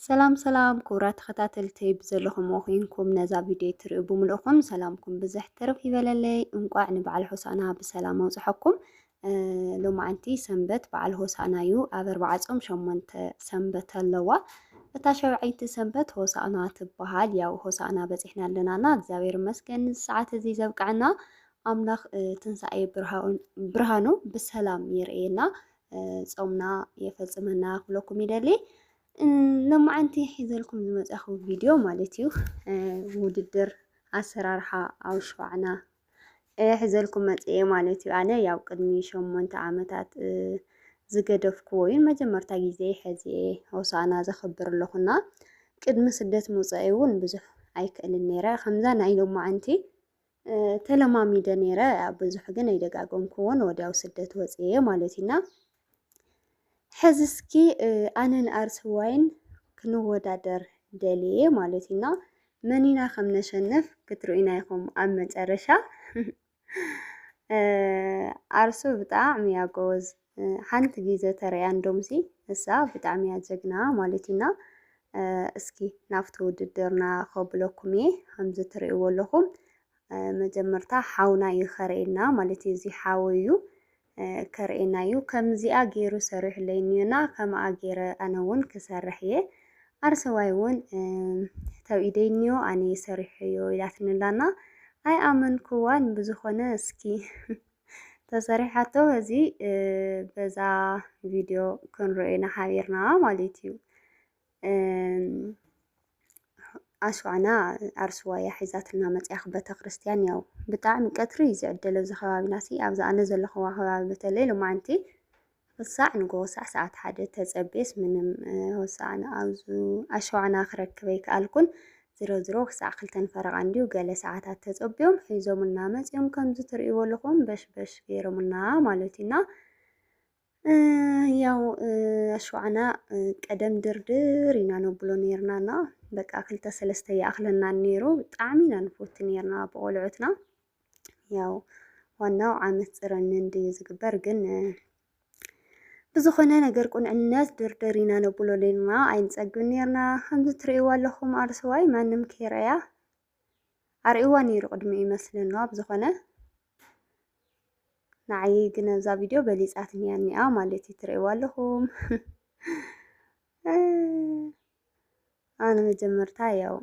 ሰላም ሰላም ክቡራት ተኸታተልተይ፣ ብዘለኹም ኮይንኩም ነዛ ቪድዮ ትርእዩ ብምልእኹም ሰላምኩም ብዝሕ ትርፍ ይበለለይ። እንቋዕ ንበዓል ሆሳዕና ብሰላም ኣውጽሐኩም። እ፣ ሎማዓንቲ ሰንበት በዓል ሆሳዕና እዩ። ኣብ ኣርብዓ ጾም ሸሞንተ ሰንበት ኣለዋ። እታ ሸውዓይቲ ሰንበት ሆሳዕና ትበሃል። ያው ሆሳዕና በጺሕና ኣለናና፣ እግዚኣብሔር ይመስገን፣ ንዚ ሰዓት እዚ ዘብቅዐና ኣምላኽ፣ እ፣ ትንሳኤ ብርሃን-፣ ብርሃኑ ብሰላም የርእየና፣ እ፣ ጾምና የፈጽመና ክብለኩም ይደሊ። እ፣ ሎማዓንቲ ሒዘልኩም ዝመጻኹ ቪድዮ ማለት እዩ፣ እ፣ ውድድር ኣሰራርሓ ኣውሽባዕና፣ እ፣ ሒዘልኩም መጽየ ማለት እዩ። ኣነ ያው ቅድሚ ሸሞንተ ዓመታት፣ እ፣ ዝገደፍኩዎ እዩ። መጀመርታ ግዜ ሕዚ እየ ሆሳዕና ዘኽብር ኣለኹና። ቅድሚ ስደት ምውጻእ እውን ብዙሕ ኣይክእልን ነይረ። ከምዛ ናይ ሎማዓንቲ፣ እ፣ ተለማሚደ ነይረ። ብዙሕ ግን ኣይደጋገምኩዎን፣ ወዲያው ስደት ወጽየ ማለት እዩና። ሕዚ እስኪ፣ እ፣ ኣነን ኣርሰዋይን ክንወዳደር ደልየ ማለት እዩና። መኒና ከም ነሸንፍ ክትርእዩና ኢኹም ኣብ መጨረሻ። እ፣ ኣርሱ ብጣዕሚ እያ ጎበዝ። እ፣ ሓንቲ ግዜ ተረእያ እንዶምሲ እሳ ብጣዕሚ እያ ጀግና ማለት እዩና። እ፣ እስኪ ናብቲ ውድድርና ከብለኩም እየ። ከምዚ ትርእይዎ ኣለኹም፣ እ፣ መጀመርታ ሓውና እዩ ከርእየና ማለት እዩ። እዚ ሓወይ እዩ፣ እ፣ ከርእየና እዩ። ከምዚኣ ገይሩ ሰሪሑለይ እኒዮና፣ ከምኣ ገይረ ኣነ እውን ክሰርሕ እየ። ኣርሰዋይ እውን፣ እ፣ ተውኢደይ እኒዮ፣ ኣነ እየ ሰሪሐዮ ኢላትኒ ኣላና። ኣይኣመንኩዋን። ብዝኾነ እስኪ ተሰሪሓቶ፣ እዚ፣ እ፣ በዛ ቪድዮ ክንርእዮ ኢና ሓቢርና ማለት እዩ። እም፣ ኣሽዋዕና ኣርስዋ እያ ሒዛትና መጽያ ቤተክርስትያን። ያው ብጣዕሚ ቀትሪ እዩ ዝዕደል ኣብዚ ከባቢና ሲ፣ ኣብዚ ኣነ ዘለኹዋ ከባቢ በተለይ ሎማዓንቲ ክሳዕ ንጎ ክሳዕ ሰዓት ሓደ ተጸቤስ ምንም፣ እ፣ ሆሳዕና ኣብዚ ኣሽዋዕና ክረክብ ኣይከኣልኩን። ዝሮ ዝሮ ክሳዕ ክልተን ፈረቓ እንድዩ ገለ ሰዓታት ተጸብዮም ሒዞምልና መጽዮም ከምዚ ትርእይዎ ኣለኹም በሽበሽ ገይሮምልና ማለት እዩና። እ፣ ያው፣ እ፣ ኣሽዋዕና፣ እ፣ ቀደም ድርድር ኢና ነብሎ ነይርናና። በቃ ክልተ ሰለስተ ይኣኽለና ነይሩ። ብጣዕሚ ኢና ንፈቱ ነይርና ብቆልዑትና። ያው ዋናው ዓመት ጽረኒ እንድዩ ዝግበር፣ ግን፣ እ፣ ብዝኾነ ነገር ቁንዕነት ድርድር ኢና ነብሎ ነይርና። ኣይንጸግብን ነይርና። ከምዚ ትርእይዋ ኣለኹም ኣርስዋይ ማንም ከይረኣያ ኣርእይዋ ነይሩ ቅድሚኡ ይመስለኒ። ብዝኾነ ንዓይ ግን እዛ ቪድዮ በሊጻትኒ እያ እኒኣ ማለት እዩ፣ ትርእይዋ ኣለኹም። ኣነ መጀመርታ ያው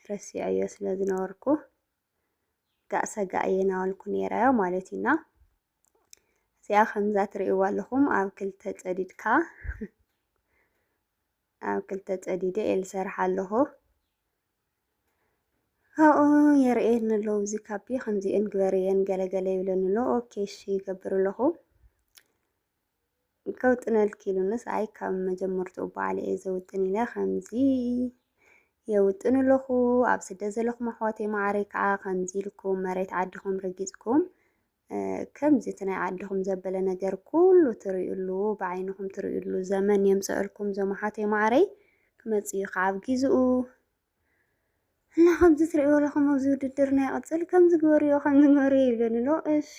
ረሲዐዮ ስለ ዝነበርኩ ጋእ ሰጋእ እየ እናበልኩ ነይረ ማለት እዩና። እዚኣ ከምዛ ትርእይዋ ኣለኹም ኣብ ክልተ ጸዲድካ፣ ኣብ ክልተ ጸዲደ እየ ዝሰርሓ ኣለኹ። ካብኡ የርእየኒ ኣሎ፣ እዚ ካቢ ከምዚኤን ግበርየን ገለገለ ይብለኒ ኣሎ። ኦኬ፣ እሺ ይገብር ኣለኹ። ከውጥነልኪ ኢሉንስ፣ ኣይ ካብ መጀመርትኡ ባዕለ እየ ዘውጥን ኢለ ከምዚ የውጥን ኣለኹ። ኣብ ስደት ዘለኹም ኣሕዋተይ መዓረይ ከዓ ከምዚ ኢልኩም መሬት ዓድኹም ረጊጽኩም፣ እ፣ ከምዚ እቲ ናይ ዓድኹም ዘበለ ነገር ኩሉ ትርእዩሉ፣ ብዓይንኹም ትርእዩሉ ዘመን የምጽአልኩም። ዞም ኣሕዋተይ መዓረይ ክመጽእ እዩ ከዓ ኣብ ጊዝኡ። እና ከምዚ ትርእይዎ ኣለኹም ኣብዚ ውድድርና ይቕጽል፣ ከምዚ ግበርዮ፣ ከምዚ ግበርዮ ይብለኒ ኣሎ። እሺ፣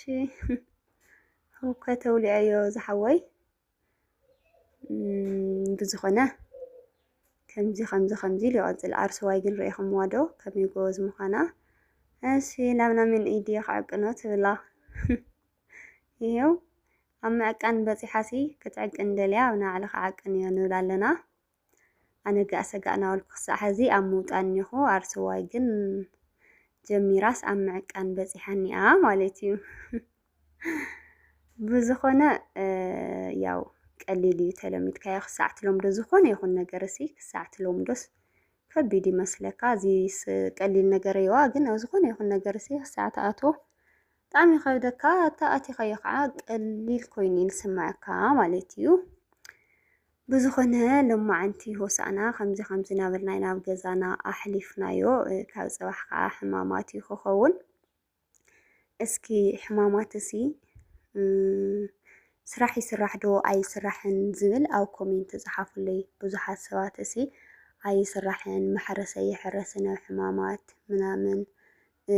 እኮ ተውሊዐዮ ዝሓወይ። እም፣ ብዝኾነ ከምዚ፣ ከምዚ፣ ከምዚ ኢሉ ይቕጽል። ኣርስዋይ ግን ርኢኹምዋ ዶ ከመይ ጎበዝ ምዃና? እሺ፣ ላምና ምን ኢድየ ክዕቅኖ ትብላ። ይሄው ኣብ ምዕቃን በጺሓሲ ክትዕቅን ደልያ፣ ኣብ ንባዕሊ ክዓቅን እዮ ንብል ኣለና። ኣነ ጋእ ሰጋእ እናበልኩ ክሳዕ ሕዚ ኣብ ምውጣን እኒኹ፣ ኣርስዋይ ግን ጀሚራስ ኣብ ምዕቃን በጺሓ እኒኣ ማለት እዩ። ብዝኾነ፣ እ፣ ያው ቀሊል እዩ፣ ተለሚድካዮ ክሳዕ ትለምዶ። ዝኾነ ይኹን ነገር እሲ ክሳዕ ትለምዶስ ከቢድ ይመስለካ። እዚስ ቀሊል ነገር እየዋ፣ ግን ኣብ ዝኾነ ይኹን ነገር እሲ ክሳዕ ትኣትዎ ብጣዕሚ ይኸብደካ፣ እታ ኣቲኻዮ ከዓ ቀሊል ኮይኑ እዩ ዝስምዐካ ማለት እዩ። ብዝኾነ ሎማዓንቲ ሆሳእና ከምዚ ከምዚ እናበልና ኢና ኣብ ገዛና ኣሕሊፍናዮ። እ፣ ካብ ጽባሕ ከዓ ሕማማት እዩ ክኸውን። እስኪ ሕማማት እሲ፣ እ፣ ስራሕ ይስራሕ ዶ ኣይስራሕን ዝብል ኣብ ኮሜንት ጸሓፉለይ። ብዙሓት ሰባት እሲ ኣይስራሕን፣ ማሕረሰ ይሕረስን ኣብ ሕማማት ምናምን፣ እ፣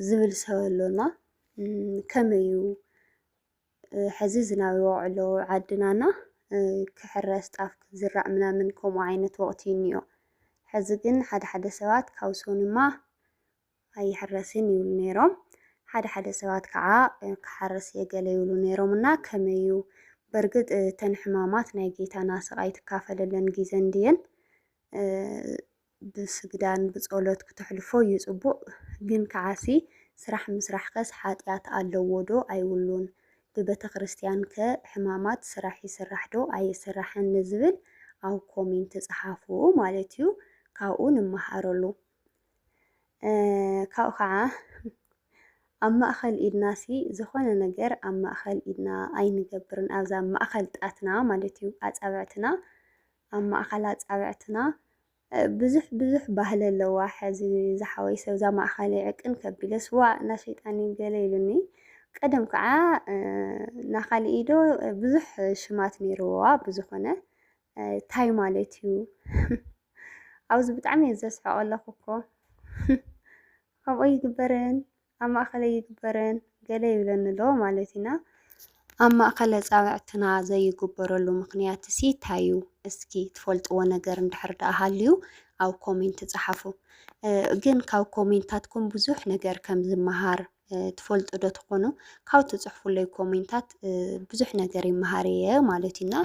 ዝብል ሰብ ኣሎና። እ፣ ከመይ እዩ? እ፣ ሕዚ ዝናብ ይወቕዕ ኣሎ ዓድናና። ክሕረስ፣ ጣፍ ክዝራእ ምናምን ከምኡ ዓይነት ወቕቲ እዩ እኒኦ። ሕዚ ግን ሓደ ሓደ ሰባት ካብ ሶንማ ኣይሕረስን ይብሉ ነይሮም። ሓደ ሓደ ሰባት ከዓ ክሓርስ እየ ገለ ይብሉ ነይሮም። እና ከመይ እዩ? በርግጥ እተን ሕማማት ናይ ጌታና ስቓይ ትካፈለለን ግዜ እንድየን። ብስግዳን ብጸሎት ክተሕልፎ እዩ ጽቡቕ። ግን ከዓሲ ስራሕ ምስራሕከስ ሓጢኣት ኣለዎ ዶ ኣይብሉን? ብቤተ ክርስቲያንከ ሕማማት ስራሕ ይስራሕ ዶ ኣይስራሕን ንዝብል ኣብ ኮሜንት ጸሓፉ ማለት እዩ። ካብኡ ንመሃረሉ። ካብኡ ከዓ ኣብ ማእኸል ኢድናሲ ዝኾነ ነገር ኣብ ማእኸል ኢድና ኣይንገብርን። ኣብዛ ማእኸል ጣትና ማለት እዩ፣ ኣጻብዕትና፣ ኣብ ማእኸል ኣጻብዕትና ብዙሕ ብዙሕ ባህሊ ኣለዋ። ሕዚ ዝሓወይ ሰብ እዛ ማእኸል ይዕቅን ከቢለስ ዋእ ናሸይጣን እዩ ገለ ኢሉኒ። ቀደም ከዓ ናኻልእ ኢዶ ብዙሕ ሽማት ነይርዋ። ብዝኾነ ታይ ማለት እዩ? ኣብዚ ብጣዕሚ እየ ዘስሕቕ ኣለኹ እኮ። ከምኡ ይግበርን ኣብ ማእኸለይ ይግበርን ገለ ይብለኒ ኣሎ ማለት ኢና። ኣብ ማእኸል ኣጻብዕትና ዘይግበረሉ ምኽንያት ሲ እንታይ እዩ? እስኪ ትፈልጥዎ ነገር እንድሕር ደኣ ሃልዩ ኣብ ኮሜንት ጸሓፉ። ግን ካብ ኮሜንታትኩም ብዙሕ ነገር ከም ዝመሃር ትፈልጡ ዶ ትኾኑ? ካብ ትጽሕፉለይ ኮሜንታት ብዙሕ ነገር ይመሃር እየ ማለት እዩ። እና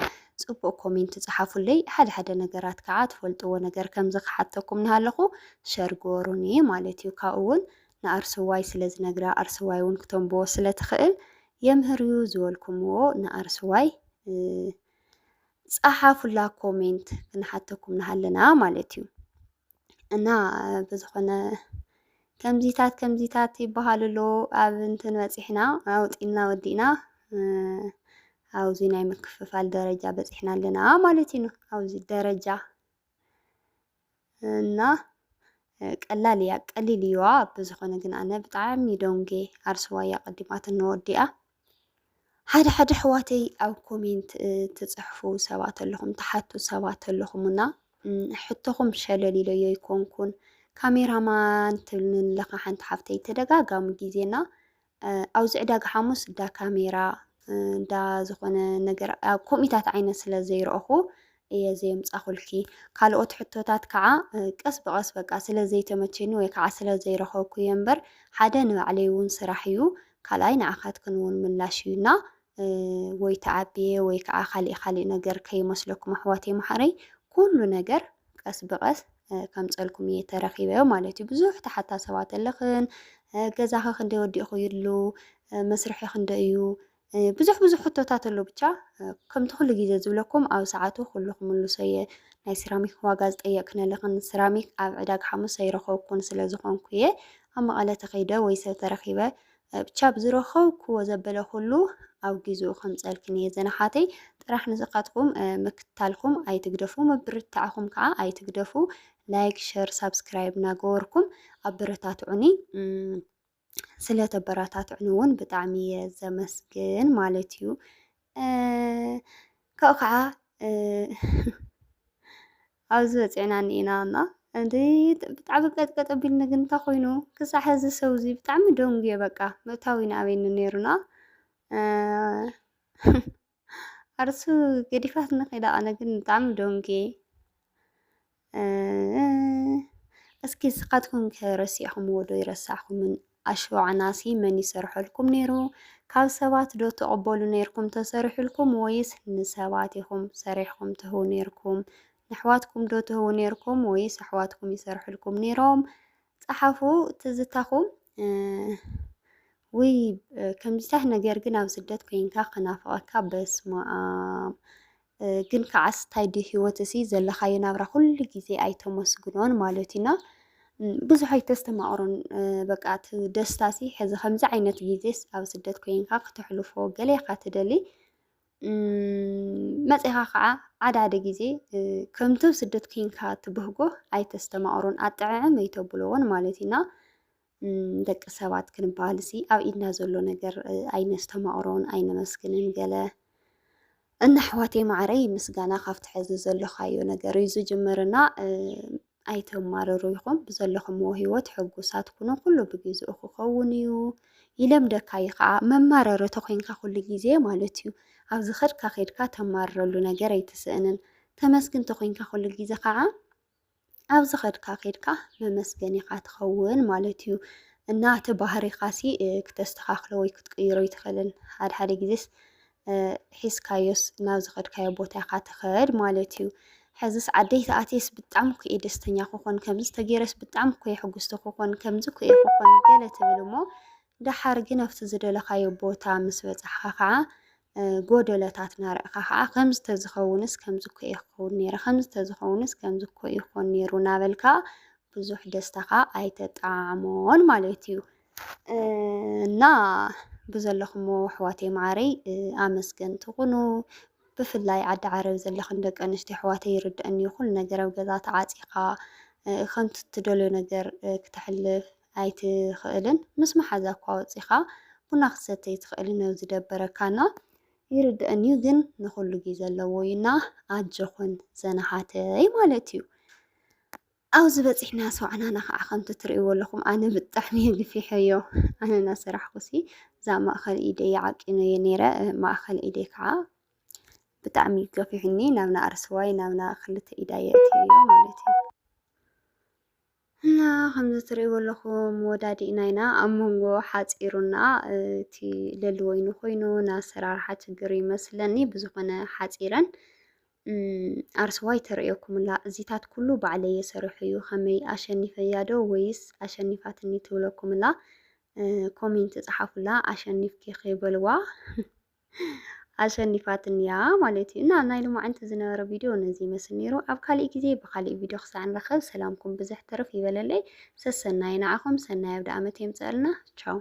ጽቡቕ ኮሜንት ጸሓፉለይ። ሓደ ሓደ ነገራት ከዓ ትፈልጥዎ ነገር ከም ዝኸሓተኩም እናሃለኹ ሸር ግበሩኒ ማለት እዩ። ካብኡ እውን ንኣርስዋይ ስለ ዝነግራ ኣርስዋይ እውን ክተንብቦ ስለ ትኽእል የምህር እዩ ዝበልኩምዎ ንኣርስዋይ ጸሓፉላ ኮሜንት ክንሓተኩም ንሃለና ማለት እዩ። እና ብዝኾነ ከምዚታት ከምዚታት ይበሃሉ ኣሎ። ኣብ እንትን በፂሕና ኣውፂና ወዲእና ኣብዚ ናይ ምክፍፋል ደረጃ በፂሕና ኣለና ማለት እዩ። ኣብዚ ደረጃ እና ቀላል እያ፣ ቀሊል እዩዋ። ብዝኾነ ግን ኣነ ብጣዕሚ ደንጌ ኣርስዋ እያ ቀዲማትኒ ወዲኣ። ሓደ ሓደ ኣሕዋተይ ኣብ ኮሜንት ትጽሕፉ ሰባት ኣለኹም፣ ትሓቱ ሰባት ኣለኹም እና ሕቶኹም ሸለል ኢለዮ ኣይኮንኩን። ካሜራማን ትብልኒ ኣለኻ ሓንቲ ሓፍተይ ተደጋጋሚ ግዜና ኣብዚ ዕዳጋ ሓሙስ እንዳ ካሜራ እንዳ ዝኾነ ነገር ኣብ ከምኢታት ዓይነት ስለ ዘይረእኹ እየ ዘየምጻኹልኪ። ካልኦት ሕቶታት ከዓ ቀስ ብቐስ በቃ ስለ ዘይተመቸኒ ወይ ከዓ ስለ ዘይረኸብኩ እየ እምበር ሓደ ንባዕለይ እውን ስራሕ እዩ፣ ካልኣይ ንዓኻትክን እውን ምላሽ እዩና ወይ ተዓብየ ወይ ከዓ ካሊእ ካሊእ ነገር ከይመስለኩም ኣሕዋተይ መሓረይ ኩሉ ነገር ቀስ ብቐስ ከምፀልኩም እየ ተረኺበ ማለት እዩ። ብዙሕ ተሓታ ሰባት ኣለኽን ገዛኸ ክንደይ ወዲእኹ ይሉ መስርሒ ክንደይ እዩ ብዙሕ ብዙሕ ሕቶታት ኣሎ። ብቻ ከምቲ ኩሉ ግዜ ዝብለኩም ኣብ ሰዓቱ ኩሉ ክምልሶ እየ። ናይ ስራሚክ ዋጋ ዝጠየቅክን ኣለኽን ስራሚክ ኣብ ዕዳጋ ሓሙስ ኣይረኸብኩን ስለ ዝኾንኩ እየ ኣብ መቐለ ተኸይደ ወይ ሰብ ተረኺበ ብቻ ብዝረኸብክዎ ዘበለ ኩሉ ኣብ ግዜኡ ከምፀልክን እየ ዘነሓተይ። ጥራሕ ንስኻትኩም ምክታልኩም ኣይትግደፉ፣ ምብርታዕኹም ከዓ ኣይትግደፉ። ላይክ፣ ሸር፣ ሳብስክራይብ እናገበርኩም ኣበረታትዑኒ። ስለተበረታትዑኒ እውን ብጣዕሚ እየ ዘመስግን ማለት እዩ። ካብኡ ከዓ ኣብዚ በፂዕና እኒኢና እና እንዲ ብጣዕሚ ቀጥቀጥ ኣቢልኒ ግን እንታይ ኮይኑ ክሳዕ ሕዚ ሰብ እዚ ብጣዕሚ ደንጉየ በቃ ምእታው ይንኣበኒ ነይሩና ኣርሱ ገዲፋትኒ ከይዳ ኣነ ግን ብጣዕሚ ደንጉየ እስኪ ስኻትኩም ከ ረሲዕኹምዎ ዶ ይረሳዕኩምን ኣሽዋዕናሲ መን ይሰርሐልኩም ነይሩ ካብ ሰባት ዶ ትቕበሉ ነይርኩም ተሰሪሑልኩም ወይስ ንሰባት ኢኹም ሰሪሕኩም ትህቡ ነይርኩም ንኣሕዋትኩም ዶ ትህቡ ነይርኩም ወይስ ኣሕዋትኩም ይሰርሕልኩም ነይሮም? ጸሓፉ ትዝታኹም። ውይ ከምዚታት ነገር ግን ኣብ ስደት ኮይንካ ክናፍቐካ በስመኣም። ግን ከዓስ እንታይ ድዩ ህይወት እሲ ዘለኻዮ ናብራ ኩሉ ግዜ ኣይተመስግኖን ማለት ኢና። ብዙሕ ኣይተስተማቕሮን በቃ እቲ ደስታ ሲ ሕዚ ከምዚ ዓይነት ግዜስ ኣብ ስደት ኮይንካ ክተሕልፎ ገለ ኢኻ ትደሊ። መጺኻ ከዓ ዓዳደ ግዜ ከምቲ ኣብ ስደት ኪንካ ትብህጎ ኣይተስተማቕሮን ኣጠዕዕም ኣይተብልዎን ማለት ኢና። ደቂ ሰባት ክንበሃል ሲ ኣብ ኢድና ዘሎ ነገር ኣይነስተማቕሮን ኣይነመስግንን ገለ እና ኣሕዋተይ ማዕረይ ምስጋና ካብቲ ሕዚ ዘለኻዮ ነገር እዩ ዝጅምርና ኣይተማርሩ ኢኹም ብዘለኹምዎ ህይወት ሕጉሳት ኩኑ ኩሉ ብግዝኡ ክኸውን እዩ ይለምደካ እዩ ከዓ መማረሪ ተኮይንካ ኩሉ ግዜ ማለት እዩ ኣብዚ ኸድካ ኸድካ ተማርረሉ ነገር ኣይትስእንን። ተመስግን ተኾይንካ ኩሉ ግዜ ኸዓ ኣብዚ ኸድካ ኸድካ መመስገን ኢኻ ትኸውን ማለት እዩ። እና እቲ ባህሪኻሲ፣ እ፣ ክተስተኻኽሎ ወይ ክትቅይሮ ኣይትኽእልን። ሓደ ሓደ ግዜስ፣ እ፣ ሒዝካዮስ ናብ ዝኸድካዮ ቦታ ኢኻ ትኸድ ማለት እዩ። ሕዝስ ዓደይ ተኣትየስ ብጣዕሚ እኮ እየ ደስተኛ ክኾን፣ ከምዚ ተገይረስ ብጣዕሚ እኮ እየ ሕጉስቲ ክኾን፣ ከምዚ እኮ እየ ክኾን ገለ ትብል እሞ፣ ደሓር ግን ኣብቲ ዝደለኻዮ ቦታ ምስ በጻሕኻ ኸዓ፣ እ፣ ጎደሎታት እናረእኻ ኸዓ፣ ከምዚ ተዝኸውንስ ከምዚ እኮ እየ ክኸውን ነይረ፣ ከምዚ ተዝኸውንስ ከምዚ እኮ ይኾን ነይሩ እናበልካ ብዙሕ ደስታኻ ኣይተጣዕሞን ማለት እዩ። እ፣ እና ብዘለኹሞ ኣሕዋተይ መዓረይ፣ እ፣ ኣመስገንቲ ኩኑ። ብፍላይ ዓዲ ዓረብ ዘለኽን ደቂ ኣንስትዮ ኣሕዋተይ ይርድኣኒ እዩ። ኩሉ ነገር ኣብ ገዛ ተዓፂኻ፣ እ፣ ከምቲ እትደልዮ ነገር፣ እ፣ ክተሕልፍ ኣይትኽእልን። ምስ መሓዛ እኳ ወፂኻ ቡና ክትሰትይ ኣይትኽእልን፣ ኣብ ዝደበረካና ይርድኣኒ እዩ። ግን ንኹሉ ግዜ ኣለዎ እዩ እና ኣጆኹን ዘናሓተይ ማለት እዩ። ኣብዚ በፂሕና ሰውዕናና ከዓ ከምቲ ትርእይዎ ኣለኹም፣ ኣነ ብጣዕሚ እየ ግፊሐዮ። ኣነ እናሰራሕኩሲ እዛ ማእኸል ኢደይ ዓቂነዮ ነይረ። ማእኸል ኢደይ ከዓ ብጣዕሚ እዩ ገፊሑኒ፣ ናብ ናእርስዋይ፣ ናብ ና ክልተ ኢዳ የእትየዮ ማለት እዩ። እና ከምዚ ትርእይዎ ኣለኹም ወዳዲእና ኢና፣ ኣብ መንጎ ሓፂሩና፣ እቲ ለሊ ወይኒ ኮይኑ ናይ ኣሰራርሓ ችግር ይመስለኒ። ብዝኾነ ሓፂረን፣ እም፣ ኣርስዋይ ተርእየኩምላ። እዚታት ኩሉ ባዕለይ እየ ሰሪሐዮ። ከመይ ኣሸኒፈያ ዶ ወይስ ኣሸኒፋትኒ ትብለኩምላ? እ፣ ኮሜንት ጸሓፉላ፣ ኣሸኒፍኪ ከይበልዋ። ኣሸኒፋትኒ እያ ማለት እዩ። እና ናይ ሎማዓንቲ ዝነበረ ቪድዮ ነዚ ይመስል ነይሩ። ኣብ ካሊእ ግዜ ብካሊእ ቪድዮ ክሳዕ ንራኸብ ሰላምኩም ብዝሕ ትርፍ ይበለለይ። ሰሰናዩ ንዓኹም፣ ሰናይ ኣውደኣመት የምፅኣልና። ቻው።